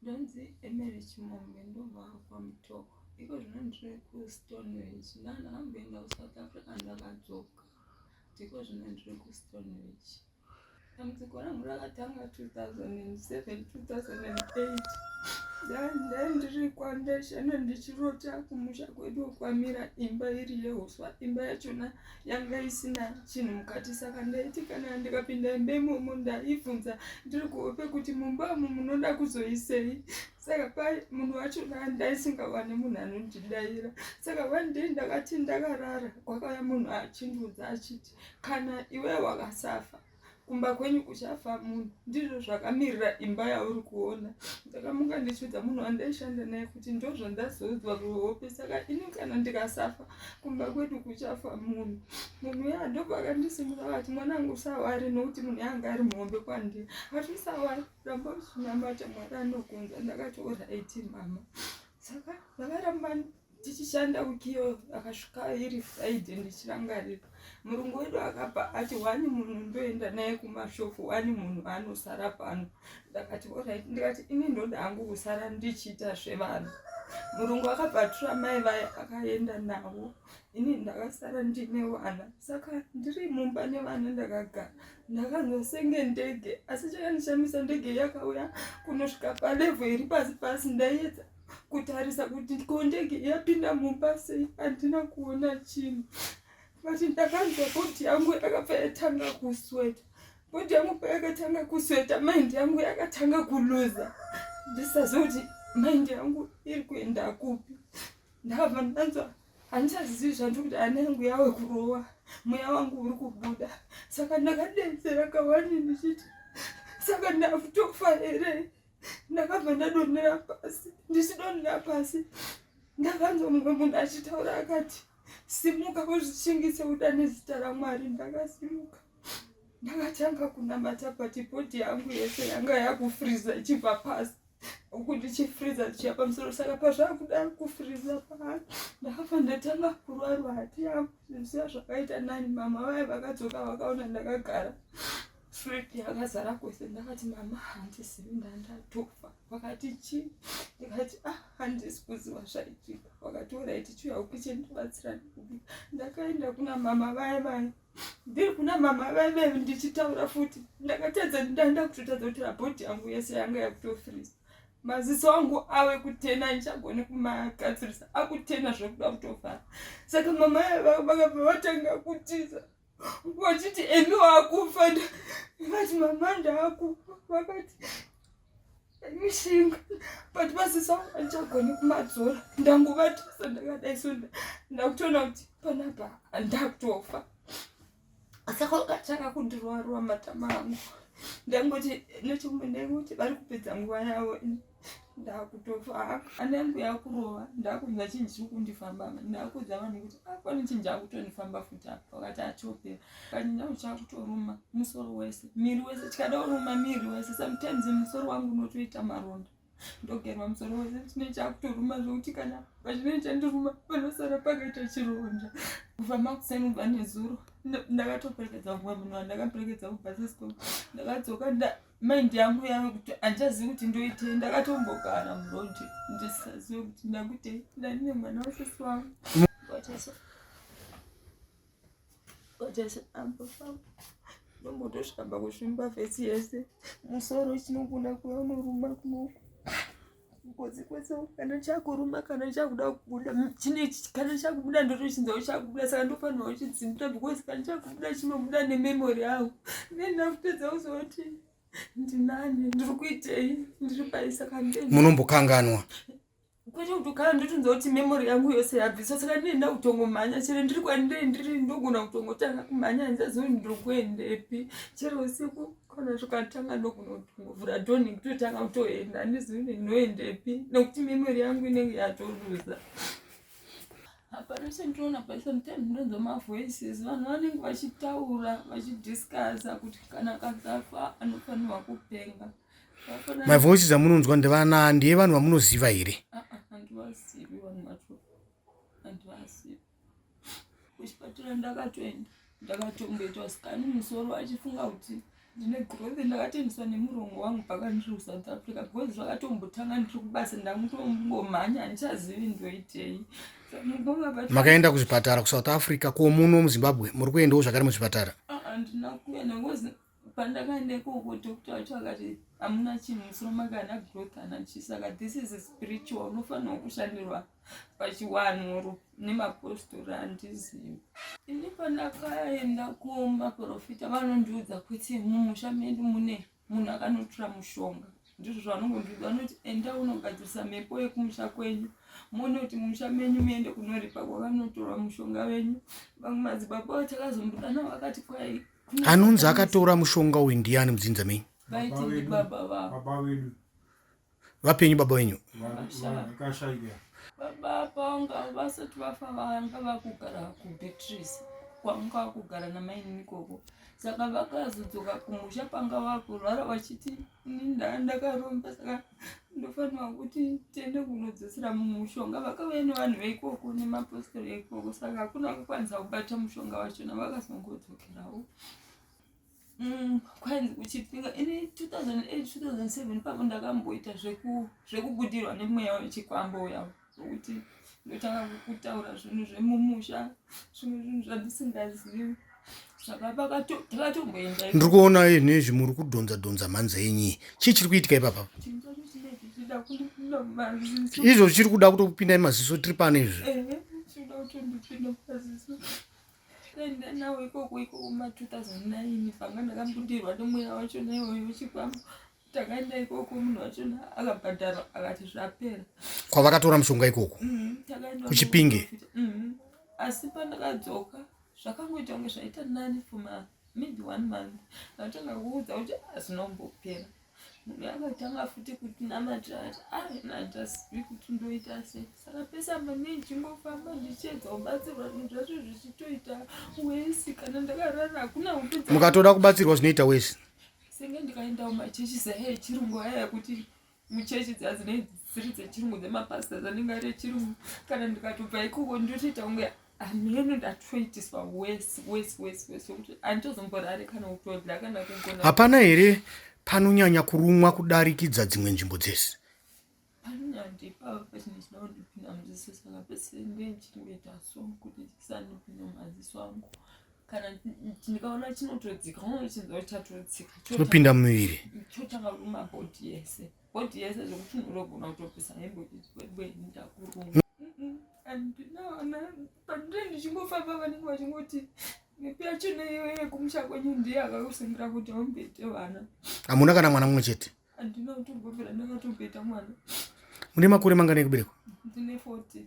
Ndonzi Emery Chimombe ndobva kwaMutoko. Iko zvino ndiri kuStoneridge. Ndakamboenda kuSouth Africa ndakadzoka. Iko zvino ndiri kuStoneridge. Dambudziko rangu rakatanga 2007 2008. Ndandiri kwandaishanda ndichirota kumusha kwedu kwamira imba iri yehuswa. Imba yachona yanga isina chinhu mukati saka ndaiti kana ndikapinda imba imomo ndaibvunza ndiri kuhope kuti mumba umu munoda kuzoisei saka pai munhu wacho ndaisingawani munhu anondidaira saka one day ndakati ndakarara kwakauya munhu achindiudza achiti kana iwe wakasafa kumba kwenyu kuchafa munhu ndizvo zvakamirira imba yauri kuona ndakamuka ndichiudza munhu wandaishanda naye kuti ndozvandazoudzwa kuhope saka ini kana ndikasafa kumba kwedu kuchafa munhu munhu uya ndobva akandisimuka akati mwanangu usawari nokuti munhu yanga ari muhombe kwandiri ati usawari ramba uchinamata mwari anokunza ndakati oraiti mama saka ndakaramba tichishanda wiki iyoyo akasvika iri friday ndichirangarira murungu wedu akabva ati wani munhu ndoenda naye kumashofu wani munhu anosara pano ndakati orit ndikati ini ndoda hangu kusara ndichiita zvevanhu murungu akabva atura mai vaye akaenda navo ini ndakasara ndine vana saka ndiri mumba nevana ndakagara ndakanzwa senge ndege asi chakandishamisa ndege yakauya kunosvika palevho iri pasi pasi ndaiedza kutarisa kuti ko ndege yapinda mumba sei handina kuona chinhu but ndakanzwa bhodhi yangu yakabva yatanga kusweta bhodhi yangu payakatanga kusweta mind yangu yakatanga kuluza ndisaziva kuti mind yangu iri kuenda kupi ndakabva ndanzwa handichazivi zvandiri kuti hana yangu yave kurova mweya wangu uri kubuda saka ndakadedzera kawani ndichiti saka ndakutofa here ndakabva ndadonhera pasi ndichidonhera pasi ndakanzwa mumwe munhu achitaura akati simuka uzvishingise udane zita ramwari ndakasimuka ndakatanga kunamata but bhodhi yangu yese yanga yakufriza ichibva pasi uku ndichifriza ndichiya pamusoro saka pazvakuda kufriza paa ndakabva ndatanga kurwarwa hati yangu zviziva zvakaita nani mama vaya vakadzoka vakaona ndakagara Fridge yakazara kwese ndakati mama handizivi ndandatofa vakati chii ndikati ah handisi kuziva zvaitika vakati orit chiuya kukichen ndibatsirane kubika ndakaenda kuna mama vaya vaya ndiri kuna mama vaya vaya ndichitaura futi ndakatadza ndanda kutotadza kuti rabhodhi yangu yese yanga yakutofriza maziso angu ave kutena ndichagoni kumagadzirisa akutena zvekuda kutovhara saka mama vakabva vatanga kutiza vachiti emi wakufa vati mama ndakufa vakati mishinga but maziso angu andichagoni kumadzora ndangovatisa ndakadai so ndakutoona kuti panapa ndakutofa saka vakatanga kundirwarwa matama angu ndangoti nechimwe ndaingoti vari kupedza nguva yavo ndakutofa ana yangu yakurova ndakunzwa chinhu chiri kundifamba ndakuudza vanhu kuti ah, pane chinhu chakutondifamba futi apa vakati achopera kachinhu changu chakutoruma musoro wese miri wese chikada kuruma miri wese sometimes musoro wangu unotoita maronda ndogerwa musoro wese chine chakutoruma zvekuti kana pachinenge chandiruma panosara pakaita chironda kubva makuseni kubva nezuro ndakatoperekedza mumwe munhu wandakaperekedza kubva sesco ndakadzoka mind yangu yave kuti handichazivi kuti ndoitei ndakatombogara muroad ndisazive kuti ndakuitei ndandine mwana wasisi wangu ndombotosvamba kusvimba fesi yese musoro chinokunda kuya unoruma kunoku ngozi kwese kana chakuruma kana chakuda kubuda chine kana chakubuda ndotochinzwa chakubuda saka ndofanirwa kuchidzimbira because kana chakubuda chinobuda nememory yangu nendakutedza kuzoti ndinani ndiri kuitei ndiri pai saka munombokanganwa kwete kuti kana ndotonzwa kuti memory yangu yose yabviswa saka ndinoenda kutongomhanya chero ndiri kwandiri ndiri ndogona kutongotanga kumhanya handichazivi kuti ndiri kuendepi chero usiku kana zvikatanga ndogona kutongovhura dhoni kutotanga kutoenda handizivi kuti ndinoendepi nekuti memory yangu inenge yatoruza hapana chandinoona but sometimes ndinonzwa mavoices vanhu vanenge vachitaura vachidiscussa kuti kana kasafa anofanirwa kupenga Mavoices amunonzwa ndevana ndiye vanhu vamunoziva here? Ah, ah, handivazivi vanhu vacho handivazivi kuchipatara ndakatoenda ndakatomboitwa sikani musoro achifunga kuti Ndine growth ndakatendiswa nemurungu wangu paka ndiri kusouth Africa because zvakatombotanga ndiri kubasa ndakutombomhanya handichazivi ndoitei. Makaenda kuzvipatara kuSouth Africa ko muno muZimbabwe muri kuendawo zvakare muzvipatara? Handina kuenda because pandakaenda ikoko doctor wacho akati hamuna chinhu musoro make hana growth hana chii saka this is spiritual unofanirwa kushandirwa pachiwanhu or nemapostori handizivi. Ini pandakaenda kumaprofita vanondiudza kuti mumusha medu mune munhu akanotora mushonga ndizvo zvavanongondiudza vanoti enda unogadzirisa mhepo yekumusha kwenyu muone kuti mumusha menyu muende kunoripa kwakanotorwa mushonga wenyu vamwe madzibaba vatakazombodanao vakati kwai anonzi akatora mushonga uyu ndiyani mudzinza menyu vaiti ndibaba vavo baba vedu vapenyu baba venyu vakashaika baba panga vasati vafa vanga vakugara kubeatrice kwanga vakugara namainini ikoko saka vakazodzoka kumusha panga vakurwara vachiti ini ndakaromba saka ndofanirwa kuti tiende kunodzosera mushonga vakauya nevanhu veikoko nemapostori ekoko saka hakuna kukwanisa kubata mushonga wachona vakazongodzokerawo kwainzi kuchipinga ini 2008 2007 papo ndakamboita zvekubudirwa nemweya wechikwambo uya wekuti ndotanga kutaura zvinhu zvemumusha zvimwe zvinhu zvandisingazivi saka takatomboenda ndiri kuona izvi muri kudhonza dhonza mhanza yenyu chii chiri kuitika ipapa chinhu chacho chinenge chichida kundipinda mumaziso izvo chiri kuda kutopinda mumaziso tiri pano izvi ehe chinoda kutondipinda mumaziso Ndaenda nawo ikoko ikoko ma 2009 panga ndakambudirwa nemweya wacho naiwoyo wechikwambo takaenda ikoko munhu wacho akabhadharwa akati zvapera kwavakatora mushonga ikoko takaenda kuchipinge asi pandakadzoka zvakangoita kunge zvaita nani for ma maybe one month ndatanga kuudza kuti hazvina kumbopera munhu akatanga futi kutinamatira ati ah handizivi kuti ndoita sei saka pese apa ndichingofamba ndichiedza kubatsirwa zvinhu zvacho zvichitoita wesi kana ndakarara hakuna hope mukatoda kubatsirwa zvinoita wesi senge ndikaenda kumachechi saya echirungu aya ekuti muchechi dziya dzinenge dziri dzechirungu dzemapasita dzanenge ari echirungu kana ndikatobva ikoko ndotoita kunge hameno ndatoitiswa wesi wesi wesi wesi wekuti handitozomborari kana kutodya kana kugona hapana here panonyanya kurumwa kudarikidza dzimwe nzvimbo dzese panonyanya ipapa pachinhu chinoda kundipinda muziso saka pese ndechingoita so kuti chisandipinda mumaziso angu kana ndikaona chinotodzika unochinzwa kuti chatodzika chinopinda mumuviri chotanga kuruma body yese body yese zvekuti unogona kutopisa hembe kuti ndakuruma andinaona pandinenge ndichingofamba vanenge vachingoti mipi yacho neiyo yekumusha kwenyu ndiye akakusungira kuti aumboite vana hamuna kana mwana mumwe chete handina kutombobvira ndakatomboita mwana mune makore mangani ekuberekwa ndine 40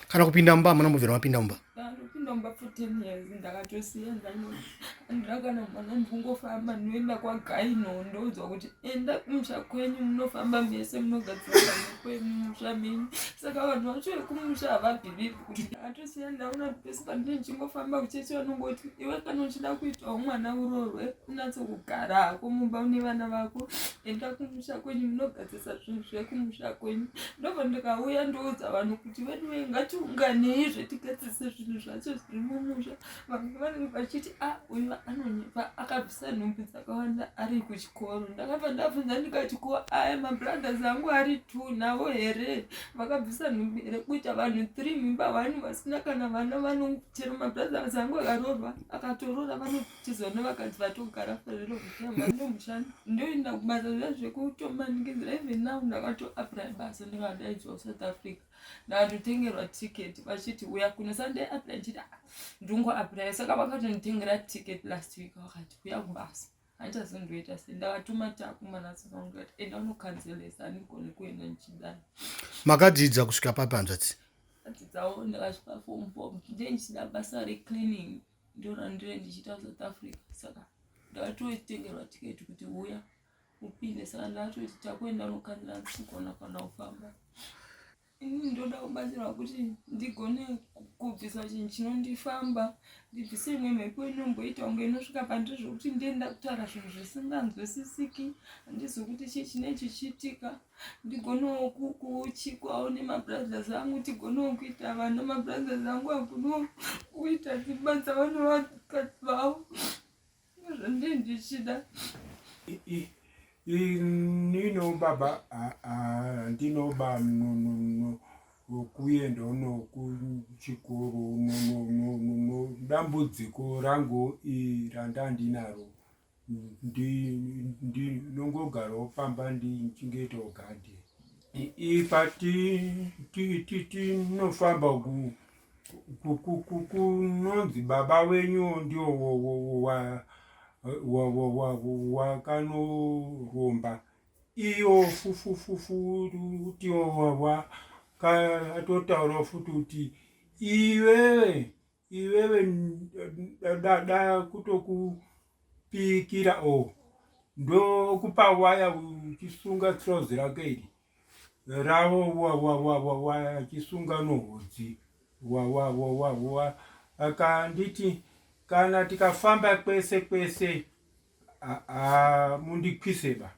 kana kupinda mumba hamuna mbobvira mapinda mumba ndandopinda mumba for 10 years ndakatosiya ndandina kana mwana ndikungofamba ndinoenda kwagaino ndoudzwa kuti enda kumusha kwenyu munofamba mese munogadzirisa mhepo yemumusha menyu saka vanhu vacho vekumusha havabhilivhi kuti ndakatosiya ndaona pese pandinenge ndichingofamba kuchechi vanongoti iwe kana uchida kuitawo mwana uroorwe unatsokugara hako mumba une vana vako enda kumusha kwenyu munogadzirisa zvinhu zvekumusha kwenyu ndobva ndikauya ndoudza vanhu kuti veduwe ngatiunganei zvetigadzise zvinhu zvacho zviri mumusha vamwe vanenge vachiti a uyu anonyepa akabvisa nhumbi dzakawanda ari kuchikoro ndakabva ndabvunza ndikati ko aya mabrothers angu ari two navo here vakabvisa nhumbi here kuita vanhu three mimba one vasina kana vana vanochero mabrothers angu akaroorwa akatoroora vanotizwa nevakadzi vatogara farero kutamba ndomushando ndoenda kubasa zviya zvekutomanikidzira even now ndakatoapply basa ndikadaidzwa kusouth africa ndakatotengerwa ticket vachiti uya kuno saka ndaiapply ndichiti ah, ndingoapply saka vakatonditengera ticket last week vakati uya kubasa handichazondoita sei ndakatuma takumanasika ndikati enda unokanzelesa handigoni kuenda ndichidai makadzidza kusvika papi hanzvadzi adzidzawo ndakasvika form four ndiye ndichida basa recleaning ndorandire ndichiita kusouth africa saka ndakatotengerwa tiketi kuti uya upinde saka ndakatoti takuenda unokanzela ndisigona kana kufamba ini ndoda kubatsirwa kuti ndigone kubvisa chinhu chinondifamba ndibvise imwe mhepo inomboita kunge inosvika pandiri zvokuti ndienda kutaura zvinhu zvisinganzwisisiki handizivi kuti chii chinee chichiitika ndigonewo kuchikwawo nemabrothers angu tigonewo kuita vana mabrothers angu agonewo kuita dzimba dzavo nevakadzi vavo Zvandii ndichida. Inino baba handinoba kuenda kuchikoro. Dambudziko rangu randandinaro, ndinongogarawo pamba ndichingoitawo gadhi. Ipa tinofamba kunonzi baba wenyu ndio wakanoromba iyo futi wakatotaura futi kuti iwewe iwewe da kutokupikira o ndokupa waya uchisunga trouser rake iri ravo wachisunga nohodzi. Akanditi kana tikafamba kwese kwese, mundikwise ba.